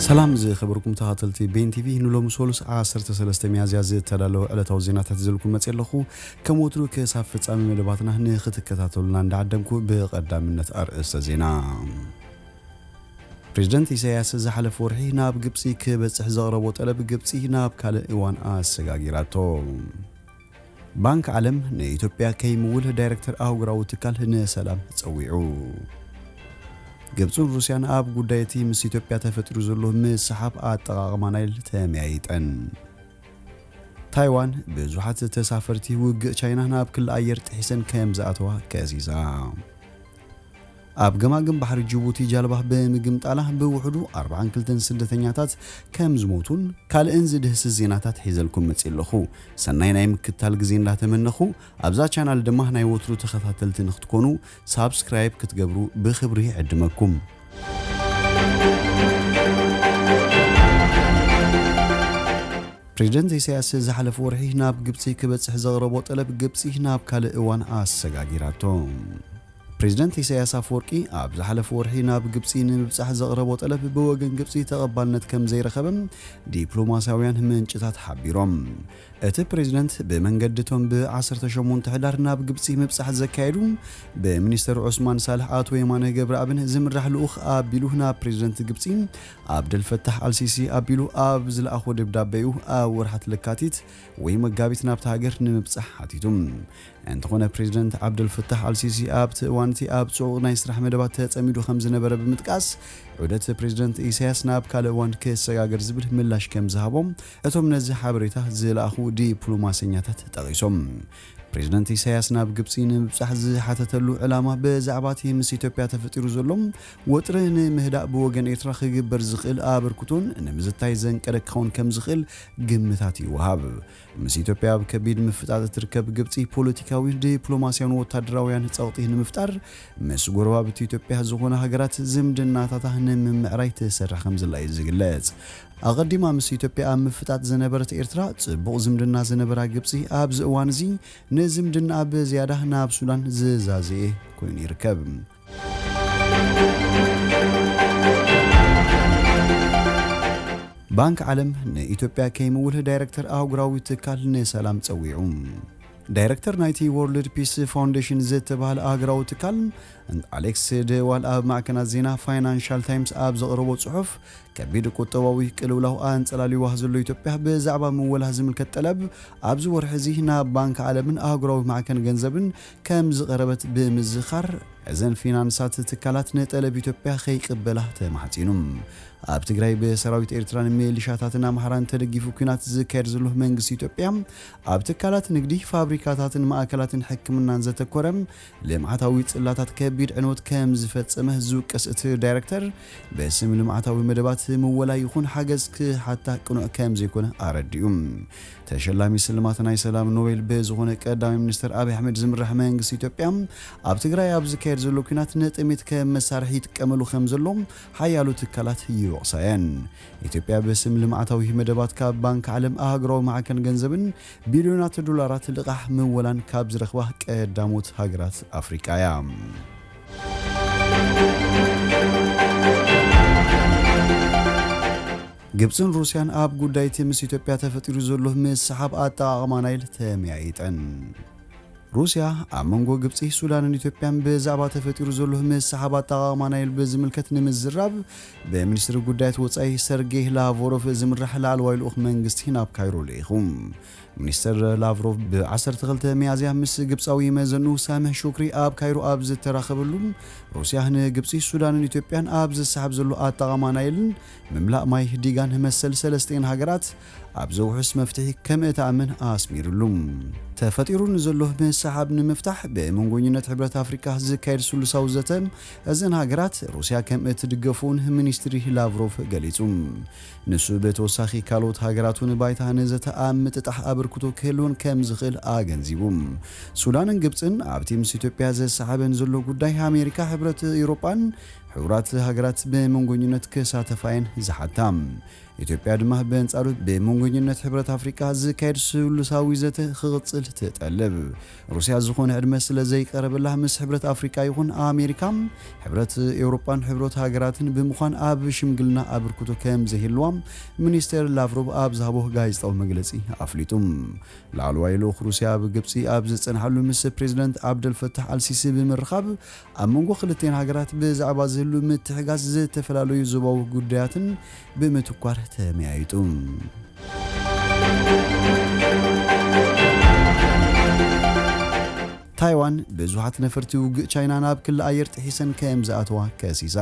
ሰላም ዝኸበርኩም ተኸታተልቲ ቤን ቲቪ፣ ንሎሚ ሶሉስ ዓሰርተ ሰለስተ ሚያዝያ ዝተዳለወ ዕለታዊ ዜናታት ሒዘልኩም መፅእ ኣለኹ። ከም ወትሩ ክሳብ ፍጻሜ መደባትና ንክትከታተሉና እንዳዓደምኩ፣ ብቐዳምነት ኣርእስተ ዜና። ፕሬዝደንት ኢሳያስ ዝሓለፈ ወርሒ ናብ ግብፂ ክበፅሕ ዘቕረቦ ጠለብ፣ ግብፂ ናብ ካልእ እዋን ኣሰጋጊራቶ። ባንክ ዓለም ንኢትዮጵያ ከይምውል ዳይረክተር ኣህጉራዊ ትካል ንሰላም ጸዊዑ። ግብጽን ሩስያን ኣብ ጉዳይ እቲ ምስ ኢትዮጵያ ተፈጢሩ ዘሎ ምስሓብ ኣጠቓቕማ ናይል ተመያይጠን። ታይዋን ብዙሓት ተሳፈርቲ ውግእ ቻይና ናብ ክሊ ኣየር ጥሒሰን ከም ዝኣተዋ ከሲሳ። ኣብ ገማግም ባሕሪ ጅቡቲ ጃልባ ብምግምጣላ ብውሕዱ ኣርብዓን ክልተን ስደተኛታት ከም ዝሞቱን ካልእን ዝድህስስ ዜናታት ሒዘልኩም መፅእ ኣለኹ። ሰናይ ናይ ምክትታል ግዜ እንዳተመነኹ፣ ኣብዛ ቻናል ድማ ናይ ወትሩ ተኸታተልቲ ንክትኮኑ ሳብስክራይብ ክትገብሩ ብኽብሪ ይዕድመኩም። ፕሬዝደንት ኢሳያስ ዝሓለፈ ወርሒ ናብ ግብፂ ክበፅሕ ዘቕረቦ ጠለብ፣ ግብፂ ናብ ካልእ እዋን ኣሰጋጊራቶ። ፕሬዝደንት ኢሳያስ ኣፈወርቂ ኣብ ዝሓለፈ ወርሒ ናብ ግብፂ ንምብፃሕ ዘቕረቦ ጠለብ ብወገን ግብፂ ተቐባልነት ከም ዘይረኸበ ዲፕሎማስያውያን ምንጭታት ሓቢሮም። እቲ ፕሬዝደንት ብመንገዲ እቶም ብ ዓሰርተ ሸሞንተ ሕዳር ናብ ግብፂ ምብፃሕ ዘካየዱ ብሚኒስተር ዑስማን ሳልሕ ኣቶ የማነ ገብረኣብን ዝምራሕ ልኡኽ ኣቢሉ ናብ ፕሬዝደንት ግብፂ ኣብደልፈታሕ ኣልሲሲ ኣቢሉ ኣብ ዝለኣኾ ደብዳቤኡ ኣብ ወርሓት ለካቲት ወይ መጋቢት ናብታ ሃገር ንምብፃሕ ሓቲቱ። እንተኾነ ፕሬዝደንት ዓብደልፈታሕ ኣልሲሲ ኣብቲ እዋን እቲ ኣብ ጽዑቕ ናይ ስራሕ መደባት ተጸሚዱ ከም ዝነበረ ብምጥቃስ፣ ዑደት ፕሬዝደንት ኢሳያስ ናብ ካልእ እዋን ክሰጋገር ዝብል ምላሽ ከም ዝሃቦም እቶም ነዚ ሓበሬታ ዝለኣኹ ዲፕሎማሰኛታት ጠቒሶም። ፕሬዝደንት ኢሳያስ ናብ ግብጺ ንምብጻሕ ዝሓተተሉ ዕላማ ብዛዕባ እቲ ምስ ኢትዮጵያ ተፈጢሩ ዘሎ ወጥሪ ንምህዳእ ብወገን ኤርትራ ክግበር ዝኽእል ኣበርክቶን ንምዝታይ ዘንቀደ ክኸውን ከም ዝኽእል ግምታት ይወሃብ። ምስ ኢትዮጵያ ኣብ ከቢድ ምፍጣጥ እትርከብ ግብጺ ፖለቲካዊ፣ ዲፕሎማስያውን ወታደራውያን ጸቕጢ ንምፍጣር ምስ ጎረባብቲ ኢትዮጵያ ዝኾና ሃገራት ዝምድናታታ ንምምዕራይ ትሰርሕ ከም ዘላ እዩ ዝግለጽ። ኣቐዲማ ምስ ኢትዮጵያ ኣብ ምፍጣጥ ዝነበረት ኤርትራ ጽቡቕ ዝምድና ዝነበራ ግብጺ ኣብዚ እዋን እዚ ንዝምድና ብዝያዳ ናብ ሱዳን ዝዛዘየ ኮይኑ ይርከብ። ባንክ ዓለም ንኢትዮጵያ ከይምውል ዳይረክተር ኣህጉራዊ ትካል ንሰላም ጸዊዑ። ዳይረክተር ናይቲ ወርልድ ፒስ ፋውንዴሽን ዝተባህለ ኣህጉራዊ ትካል ኣሌክስ ደዋል ኣብ ማዕከናት ዜና ፋይናንሻል ታይምስ ኣብ ዘቕረቦ ጽሑፍ፣ ከቢድ ቁጠባዊ ቅልውላው ኣንጸላልዋ ዘሎ ኢትዮጵያ ብዛዕባ ምወላ ዝምልከት ጠለብ ኣብዚ ወርሒ እዚ ናብ ባንክ ዓለምን ኣህጉራዊ ማዕከን ገንዘብን ከም ዝቐረበት ብምዝኻር፣ እዘን ፊናንሳት ትካላት ንጠለብ ኢትዮጵያ ከይቅበላ ተማሕጺኑ። ኣብ ትግራይ ብሰራዊት ኤርትራን ሚሊሻታትን ኣምሓራን ተደጊፉ ኲናት ዝካየድ ዘሎ መንግስቲ ኢትዮጵያ፣ ኣብ ትካላት ንግዲ፣ ፋብሪካታትን ማእከላትን ሕክምናን ዘተኮረ ልምዓታዊ ጽላታት ከቢድ ዕንወት ከም ዝፈጸመ ዝውቀስ እቲ ዳይረክተር፣ በስም ልምዓታዊ መደባት ምወላ ይኹን ሓገዝ ክሓታ ቅኑዕ ከም ዘይኮነ ኣረዲኡ። ተሸላሚ ስልማት ናይ ሰላም ኖቤል ብዝኾነ ቀዳማይ ሚኒስትር ኣብይ ኣሕመድ ዝምራሕ መንግስቲ ኢትዮጵያ፣ ኣብ ትግራይ ኣብ ዝካየድ ዘሎ ኲናት ንጥሜት ከም መሳርሒ ይጥቀመሉ ከም ዘሎ ሓያሎ ትካላት ይወቕሳ እየን። ኢትዮጵያ ብስም ልምዓታዊ መደባት ካብ ባንክ ዓለም ኣህጉራዊ ማዕከን ገንዘብን ቢልዮናት ዶላራት ልቓሕ ምወላን ካብ ዝረኽባ ቀዳሞት ሃገራት ኣፍሪቃ እያ። ግብጽን ሩስያን ኣብ ጉዳይ እቲ ምስ ኢትዮጵያ ተፈጢሩ ዘሎ ምስሓብ ኣጠቓቕማ ናይል ተመያይጠን። ሩስያ ኣብ መንጎ ግብጺ፣ ሱዳንን ኢትዮጵያን ብዛዕባ ተፈጢሩ ዘሎ ምስሓብ ኣጠቓቕማ ናይል ብዝምልከት ንምዝራብ ብሚኒስትሪ ጉዳያት ወጻኢ ሰርጌይ ላቭሮቭ ዝምራሕ ላዕለዋይ ልኡኽ መንግስቲ ናብ ካይሮ ልኢኹ። ሚኒስተር ላቭሮቭ ብ ዓሰርተ ክልተ ሚያዝያ ምስ ግብጻዊ መዘኑ ሳምሕ ሹክሪ ኣብ ካይሮ ኣብ ዝተራኸበሉ፣ ሩስያ ንግብጺ፣ ሱዳንን ኢትዮጵያን ኣብ ዝሰሓብ ዘሎ ኣጠቓቕማ ናይልን ምምላእ ማይ ዲጋን መሰል ሰለስቲኤን ሃገራት ኣብ ዘውሕስ መፍትሒ ከም እትኣምን ኣስሚርሉ። ተፈጢሩ ንዘሎ ምስሓብ ንምፍታሕ ብመንጎኝነት ሕብረት ኣፍሪካ ዝካየድ ስሉሳዊ ዘተ እዘን ሃገራት ሩስያ ከም እትድገፉን ሚኒስትሪ ላቭሮቭ ገሊጹ። ንሱ ብተወሳኺ ካልኦት ሃገራት እውን ባይታ ንዘተ ኣብ ምጥጣሕ ኣበርክቶ ክህልወን ከም ዝኽእል ኣገንዚቡ። ሱዳንን ግብጽን ኣብቲ ምስ ኢትዮጵያ ዘሰሓበን ዘሎ ጉዳይ ኣሜሪካ፣ ሕብረት ኤውሮጳን ሕቡራት ሃገራት ብመንጎኝነት ክሳተፋ እየን ዝሓታ። ኢትዮጵያ ድማ ብኣንጻሩ ብመንጎኝነት ሕብረት ኣፍሪቃ ዝካየድ ስሉሳዊ ዘተ ክቕጽል ትጠልብ። ሩስያ ዝኾነ ዕድመ ስለ ዘይቀረበላ ምስ ሕብረት ኣፍሪቃ ይኹን ኣሜሪካ፣ ሕብረት ኤውሮጳን ሕብረት ሃገራትን ብምዃን ኣብ ሽምግልና ኣበርክቶ ከም ዘይህልዋ ሚኒስተር ላቭሮቭ ኣብ ዝሃቦ ጋዜጣዊ መግለጺ ኣፍሊጡ። ላዕለዋይ ልኡኽ ሩስያ ኣብ ግብጺ ኣብ ዝጸንሓሉ ምስ ፕሬዝደንት ዓብደልፈታሕ ኣልሲሲ ብምርኻብ ኣብ መንጎ ክልቲኤን ሃገራት ብዛዕባ ዝህሉ ምትሕጋዝ ዝተፈላለዩ ዞባዊ ጉዳያትን ብምትኳር ተመያይጡ። ታይዋን ብዙሓት ነፈርቲ ውግእ ቻይና ናብ ክሊ ኣየር ጥሒሰን ከም ዝኣተዋ ከሲሳ።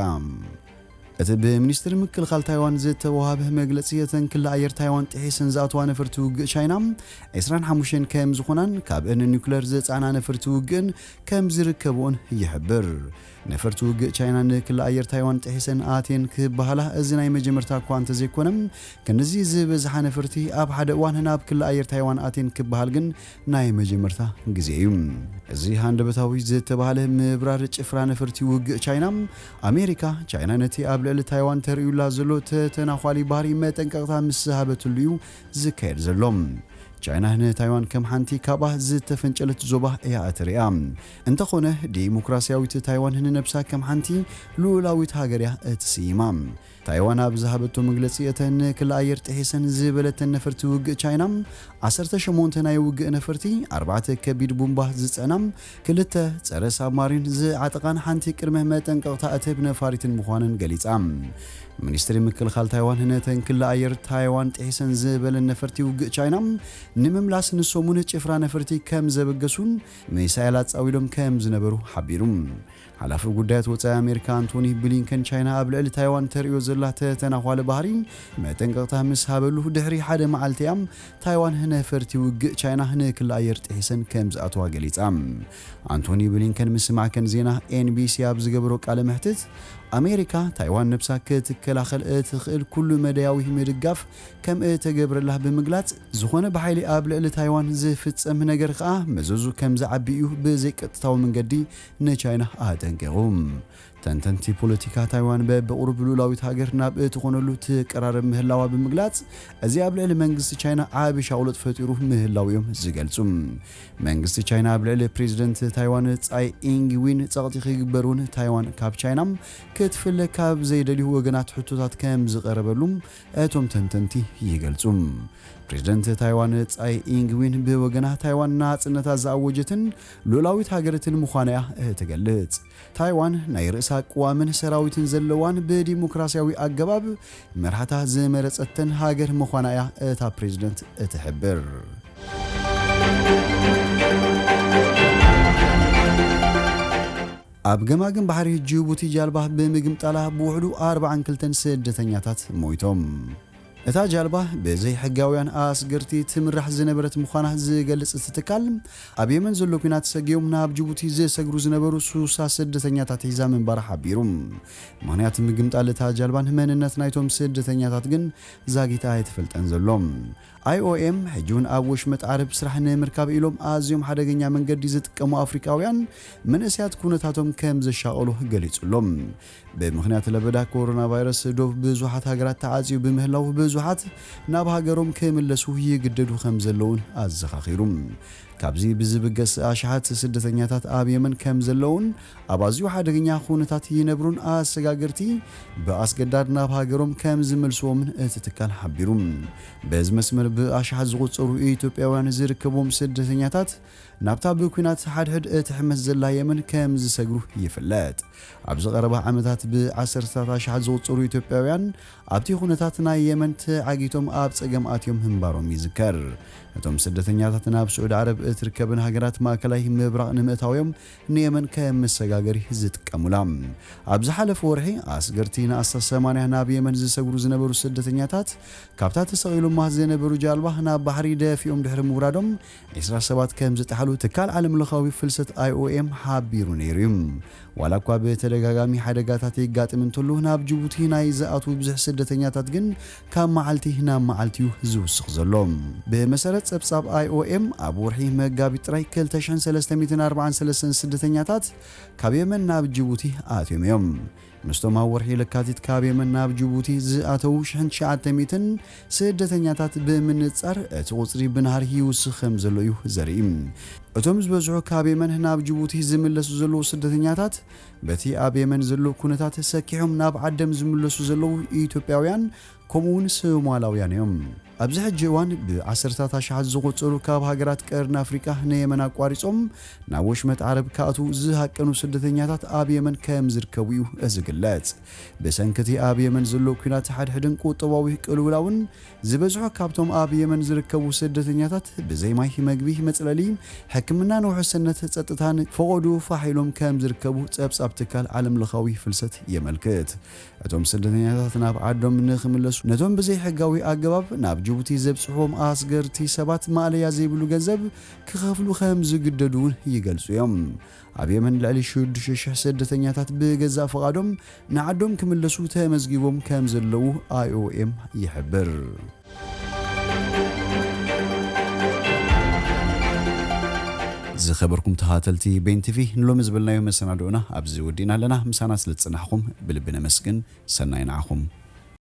እቲ ብሚኒስትሪ ምክልኻል ታይዋን ዝተዋሃበ መግለጺ፣ እተን ክሊ ኣየር ታይዋን ጥሒሰን ዝኣተዋ ነፈርቲ ውግእ ቻይና ዕስራን ሓሙሽተን ከም ዝኾናን ካብአን ኒውክለር ዝጸዓና ነፈርቲ ውግእን ከም ዝርከብኦን ይሕብር። ነፈርቲ ውግእ ቻይና ንክሊ ኣየር ታይዋን ጥሒሰን ኣትየን ክበሃላ እዚ ናይ መጀመርታ እኳ እንተዘይኮነ፣ ክንድዚ ዝበዝሓ ነፈርቲ ኣብ ሓደ እዋን ናብ ክሊ ኣየር ታይዋን ኣትየን ክበሃል ግን ናይ መጀመርታ ግዜ እዩ። እዚ ሃንደበታዊ ዝተባህለ ምብራር ጭፍራ ነፈርቲ ውግእ ቻይና፣ ኣሜሪካ ቻይና ነቲ ኣብ ልዕሊ ታይዋን ተርእዩላ ዘሎ ተተናዃሊ ባህሪ መጠንቀቕታ ምስ ዝሃበትሉ እዩ ዝካየድ ዘሎ። ቻይና ንታይዋን ከም ሓንቲ ካብኣ ዝተፈንጨለት ዞባ እያ እትሪኣ። እንተኾነ፣ ዲሞክራሲያዊት ታይዋን ንነብሳ ከም ሓንቲ ልኡላዊት ሃገር እያ እትስይማ። ታይዋን ኣብ ዝሃበቶ መግለጺ፣ እተን ክሊ ኣየር ጥሒሰን ዝበለተን ነፈርቲ ውግእ ቻይና፣ ዓሰርተ ሸሞንተ ናይ ውግእ ነፈርቲ፣ ኣርባዕተ ከቢድ ቡምባ ዝጸዕና፣ ክልተ ጸረ ሳብማሪን ዝዓጠቓን ሓንቲ ቅድመ መጠንቀቕታ እትህብ ነፋሪትን ምዃነን ገሊጻ። ሚኒስትሪ ምክልኻል ታይዋን፣ ነተን ክሊ ኣየር ታይዋን ጥሒሰን ዝበለን ነፈርቲ ውግእ ቻይና ንምምላስ ንሶም እውን ጭፍራ ነፈርቲ ከም ዘበገሱን ሚሳኤል ኣጻዊዶም ከም ዝነበሩ ሓቢሩ። ሓላፊ ጉዳያት ወጻኢ ኣሜሪካ ኣንቶኒ ብሊንከን፣ ቻይና ኣብ ልዕሊ ታይዋን ተርእዮ ዘላ ተተናዃሊ ባህሪ መጠንቀቕታ ምስ ሃበሉ ድሕሪ ሓደ መዓልቲ እያ ታይዋን ነፈርቲ ውግእ ቻይና ንክሊ ኣየር ጥሒሰን ከም ዝኣተዋ ገሊጻ። ኣንቶኒ ብሊንከን ምስ ማዕከን ዜና ኤንቢሲ ኣብ ዝገበሮ ቃለ መሕትት፣ ኣሜሪካ ታይዋን ነብሳ ክትከላኸል እትኽእል ኩሉ መዳያዊ ምድጋፍ ከም እተገብረላ ብምግላጽ፣ ዝኾነ ብሓይሊ ኣብ ልዕሊ ታይዋን ዝፍጸም ነገር ከኣ መዘዙ ከም ዝዓቢ እዩ ብዘይቀጥታዊ መንገዲ ንቻይና ኣጠንቂቑ። ተንተንቲ ፖለቲካ፣ ታይዋን በብቑሩብ ልኡላዊት ሃገር ናብ እትኾነሉ ትቀራረብ ምህላዋ ብምግላጽ፣ እዚ ኣብ ልዕሊ መንግስቲ ቻይና ዓቢ ሻቕሎት ፈጢሩ ምህላው እዮም ዝገልጹ። መንግስቲ ቻይና ኣብ ልዕሊ ፕሬዝደንት ታይዋን ጻይ ኢንግ ዊን ጸቕጢ ክግበር እውን ታይዋን ካብ ቻይና ክትፍለ ካብ ዘይደልዩ ወገናት ሕቶታት ከም ዝቐረበሉ እቶም ተንተንቲ ይገልጹ። ፕሬዝደንት ታይዋን ጻይ ኢንግ ዊን ብወገና፣ ታይዋን ናጽነታ ዝኣወጀትን ልኡላዊት ሃገርትን ምዃና እያ እትገልጽ። ታይዋን ናይ ርእሳ ቅዋምን ሰራዊትን ዘለዋን፣ ብዲሞክራሲያዊ ኣገባብ መርሓታ ዝመረጸተን ሃገር ምዃና እያ እታ ፕሬዝደንት እትሕብር። ኣብ ገማግም ባሕሪ ጅቡቲ ጃልባ ብምግምጣላ ብውሕዱ ኣርባዓን ክልተን ስደተኛታት ሞይቶም። እታ ጃልባ ብዘይ ሕጋውያን ኣስገርቲ ትምራሕ ዝነበረት ምዃና ዝገልጽ እቲ ትካል፣ ኣብ የመን ዘሎ ኲናት ሰጊኦም ናብ ጅቡቲ ዝሰግሩ ዝነበሩ ሱሳ ስደተኛታት ሒዛ ምንባራ ሓቢሩ። ምኽንያት ምግምጣል እታ ጃልባን መንነት ናይቶም ስደተኛታት ግን ዛጊት ኣይተፈልጠን ዘሎ። ኣይኦኤም ሕጂ እውን ኣብ ወሽመጥ ዓረብ ስራሕ ንምርካብ ኢሎም ኣዝዮም ሓደገኛ መንገዲ ዝጥቀሙ ኣፍሪቃውያን መንእሰያት ኩነታቶም ከም ዘሻቐሉ ገሊጹ ኣሎ። ብምኽንያት ለበዳ ኮሮና ቫይረስ፣ ዶብ ብዙሓት ሃገራት ተዓጽዩ ብምህላው፣ ብዙሓት ናብ ሃገሮም ክምለሱ ይግደዱ ከም ዘለውን ኣዘኻኺሩ። ካብዚ ብዝብገስ፣ ኣሽሓት ስደተኛታት ኣብ የመን ከም ዘለውን ኣብ ኣዝዩ ሓደገኛ ኩነታት ይነብሩን ኣሰጋገርቲ ብኣስገዳድ ናብ ሃገሮም ከም ዝመልስዎምን እቲ ትካል ሓቢሩ። በዚ መስመር ብኣሽሓት ዝቑጸሩ ኢትዮጵያውያን ዝርከብዎም ስደተኛታት ናብታ ብኲናት ሓድሕድ እትሕመስ ዘላ የመን ከም ዝሰግሩ ይፍለጥ። ኣብዚ ቀረባ ዓመታት ብዓሰርተታት ኣሽሓት ዝቑጸሩ ኢትዮጵያውያን ኣብቲ ኩነታት ናይ የመን ተዓጊቶም ኣብ ጸገም ኣትዮም ምንባሮም ይዝከር። እቶም ስደተኛታት ናብ ስዑዲ ዓረብ እትርከብን ሃገራት ማእከላይ ምብራቕ ንምእታው እዮም ንየመን ከም መሰጋገሪ ዝጥቀሙላ። ኣብ ዝሓለፈ ወርሒ ኣስገርቲ ንኣስታት ሰማንያ ናብ የመን ዝሰግሩ ዝነበሩ ስደተኛታት ካብታ ተሰቒሎማ ዝነበሩ ጃልባ ናብ ባሕሪ ደፊኦም ድሕሪ ምውራዶም፣ ዕስራ ሰባት ከም ዝጠሓሉ ትካል ዓለምለኻዊ ፍልሰት ኣይኦኤም ሓቢሩ ነይሩ እዩ። ዋላ እኳ ብተደጋጋሚ ሓደጋታት የጋጥም እንተሎ፣ ናብ ጅቡቲ ናይ ዝኣትዉ ብዙሕ ስደተኛታት ግን ካብ መዓልቲ ናብ መዓልቲ እዩ ዝውስኽ ዘሎ። ብመሰረት ጸብጻብ ኣይኦኤም፣ ኣብ ወርሒ መጋቢት ጥራይ ክልተ ሽሕን ሰለስተ ሚእትን ኣርባዓን ሰለስተን ስደተኛታት ካብ የመን ናብ ጅቡቲ ኣትዮም እዮም። ምስቶም ኣብ ወርሒ ለካቲት ካብ የመን ናብ ጅቡቲ ዝኣተዉ ሽሕን ትሽዓተ ሚእትን ስደተኛታት ብምንጻር፣ እቲ ቁጽሪ ብናህሪ ይውስኽ ከም ዘሎ እዩ ዘርኢ። እቶም ዝበዝሑ ካብ የመን ናብ ጅቡቲ ዝምለሱ ዘለዉ ስደተኛታት፣ በቲ ኣብ የመን ዘሎ ኩነታት ሰኪሖም ናብ ዓደም ዝምለሱ ዘለዉ ኢትዮጵያውያን ከምኡውን ሶማላውያን እዮም። ኣብዚ ሕጂ እዋን ብዓሰርታት ኣሽሓት ዝቑጸሩ ካብ ሃገራት ቀርኒ ኣፍሪቃ ንየመን ኣቋሪጾም ናብ ወሽመጥ ዓረብ ክኣትዉ ዝሃቀኑ ስደተኛታት ኣብ የመን ከም ዝርከቡ እዩ ዝግለጽ። ብሰንኪ እቲ ኣብ የመን ዘሎ ኲናት ሓድሕድን ቁጠባዊ ቅልውላውን፣ ዝበዝሑ ካብቶም ኣብ የመን ዝርከቡ ስደተኛታት ብዘይ ማይ፣ መግቢ፣ መጽለሊ፣ ሕክምናን ውሕስነት ጸጥታን ፈቐዶ ፋሕ ኢሎም ከም ዝርከቡ ጸብጻብ ትካል ዓለምለኻዊ ፍልሰት የመልክት። እቶም ስደተኛታት ናብ ዓዶም ንኽምለሱ፣ ነቶም ብዘይ ሕጋዊ ኣገባብ ናብ ጅቡቲ ዘብጽሕዎም ኣስገርቲ ሰባት ማእለያ ዘይብሉ ገንዘብ ክኸፍሉ ከም ዝግደዱ እውን ይገልጹ እዮም። ኣብ የመን ልዕሊ ሽዱሽተ ሽሕ ስደተኛታት ብገዛእ ፍቓዶም ንዓዶም ክምለሱ ተመዝጊቦም ከም ዘለዉ ኣይኦኤም ይሕብር። ዝኸበርኩም ተኸታተልቲ ቤን ቲቪ፣ ንሎሚ ዝበልናዮ መሰናድኦና ኣብዚ ወዲእና ኣለና። ምሳና ስለ ዝጸናሕኩም ብልቢ ነመስግን። ሰናይ ንዓኹም።